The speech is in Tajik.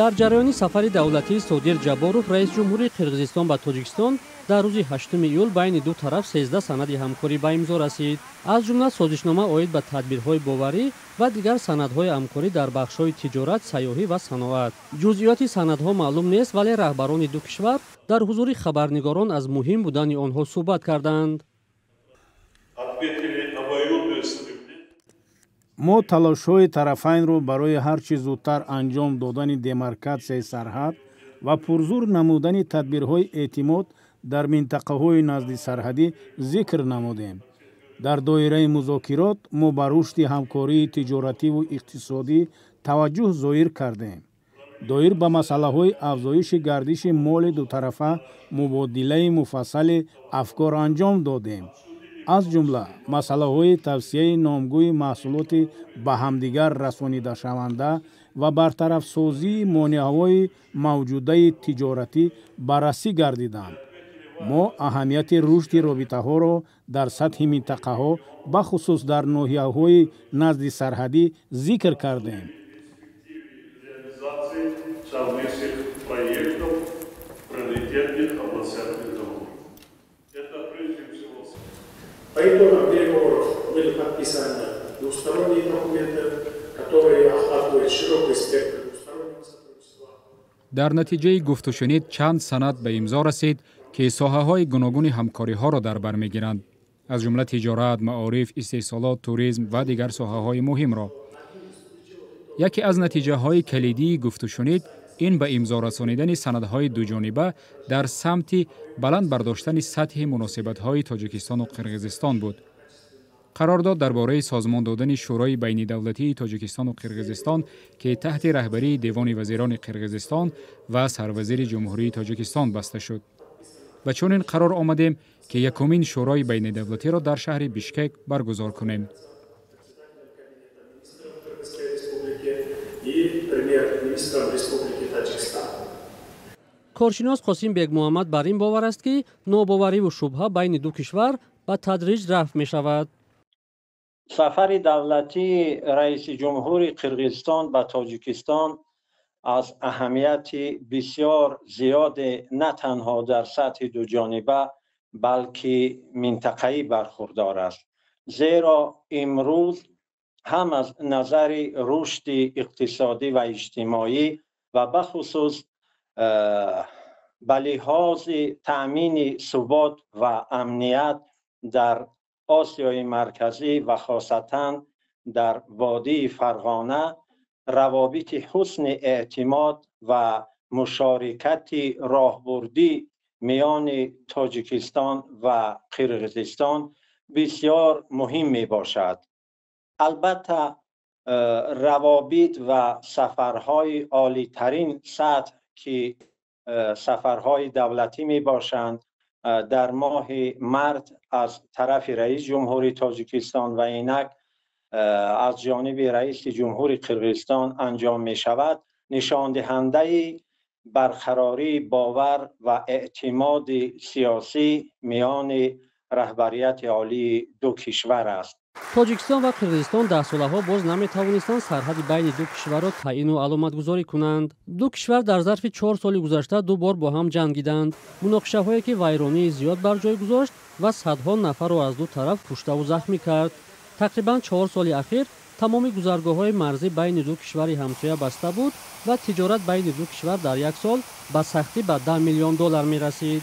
Дар ҷараёни сафари давлатии Содир Ҷабборов, раиси ҷумҳурии Қирғизистон, ба Тоҷикистон дар рӯзи 8 июл байни ду тараф 13 санади ҳамкорӣ ба имзо расид, аз ҷумла созишнома оид ба тадбирҳои боварӣ ва дигар санадҳои ҳамкорӣ дар бахшҳои тиҷорат, сайёҳӣ ва саноат. Ҷузъиёти санадҳо маълум нест, вале раҳбарони ду кишвар дар ҳузури хабарнигорон аз муҳим будани онҳо суҳбат карданд. Мо талошҳои тарафайнро барои ҳар чӣ зудтар анҷом додани демаркатсияи сарҳад ва пурзур намудани тадбирҳои эътимод дар минтақаҳои наздисарҳадӣ зикр намудем. Дар доираи музокирот мо ба рушди ҳамкории тиҷоративу иқтисодӣ таваҷҷӯҳ зоҳир кардем. Доир ба масъалаҳои афзоиши гардиши моли дутарафа мубодилаи муфассали афкор анҷом додем, аз ҷумла масъалаҳои тавсияи номгӯи маҳсулоти ба ҳамдигар расонидашаванда ва бартарафсозии монеаҳои мавҷудаи тиҷоратӣ баррасӣ гардиданд. Мо аҳамияти рушди робитаҳоро дар сатҳи минтақаҳо, бахусус дар ноҳияҳои назди сарҳадӣ зикр кардем. По итогам переговоров были подписаны двусторонние документы, которые охватывают широкий спектр двустороннего сотрудничества. Дар натиҷаи гуфтушунид чанд санад ба имзо расид, ки соҳаҳои гуногуни ҳамкориҳоро дар бар мегиранд, аз ҷумла тиҷорат, маориф, истеҳсолот, туризм ва дигар соҳаҳои муҳимро. Яке аз натиҷаҳои калидии гуфтушунид ин ба имзо расонидани санадҳои дуҷониба дар самти баланд бардоштани сатҳи муносибатҳои Тоҷикистону Қирғизистон буд. Қарор дод дар бораи созмон додани Шӯрои байнидавлатии Тоҷикистону Қирғизистон, ки таҳти раҳбарии Девони вазирони Қирғизистон ва сарвазири Ҷумҳурии Тоҷикистон баста шуд. Ва чунин қарор омадем, ки якумин шӯрои байнидавлатиро дар шаҳри Бишкек баргузор кунем. Коршинос Қосим Бегмуҳаммад бар ин бовар аст, ки нобовариву шубҳа байни ду кишвар ба тадриҷ рафъ мешавад. Сафари давлатии раиси ҷумҳури Қирғизистон ба Тоҷикистон аз аҳамияти бисёр зиёде на танҳо дар сатҳи дуҷониба, балки минтақаӣ бархурдор аст, зеро имрӯз ҳам аз назари рушди иқтисодӣ ва иҷтимоӣ ва бахусус ба лиҳози таъмини субот ва амният дар Осиёи Марказӣ ва хосатан дар водии Фарғона равобити ҳусни эътимод ва мушорикати роҳбурдӣ миёни Тоҷикистон ва Қирғизистон бисёр муҳим мебошад. Албатта, равобит ва сафарҳои олитарин сатҳ, ки сафарҳои давлатӣ мебошанд, дар моҳи март аз тарафи раиси ҷумҳури Тоҷикистон ва инак аз ҷониби раиси ҷумҳури Қирғизистон анҷом мешавад, нишондиҳандаи барқарории бовар ва эътимоди сиёсӣ миёни раҳбарияти олии ду кишвар аст. Тоҷикистон ва Қирғизистон даҳсолаҳо боз наметавонистанд сарҳади байни ду кишварро таъину аломатгузорӣ кунанд. Ду кишвар дар зарфи 4 соли гузашта ду бор бо ҳам ҷангиданд, муноқишаҳое ки вайронии зиёд бар ҷой гузошт ва садҳо нафарро аз ду тараф куштаву захмӣ кард. Тақрибан 4 соли ахир тамоми гузаргоҳҳои марзӣ байни ду кишвари ҳамсоя баста буд ва тиҷорат байни ду кишвар дар як сол ба сахтӣ ба 10 миллион доллар мерасид.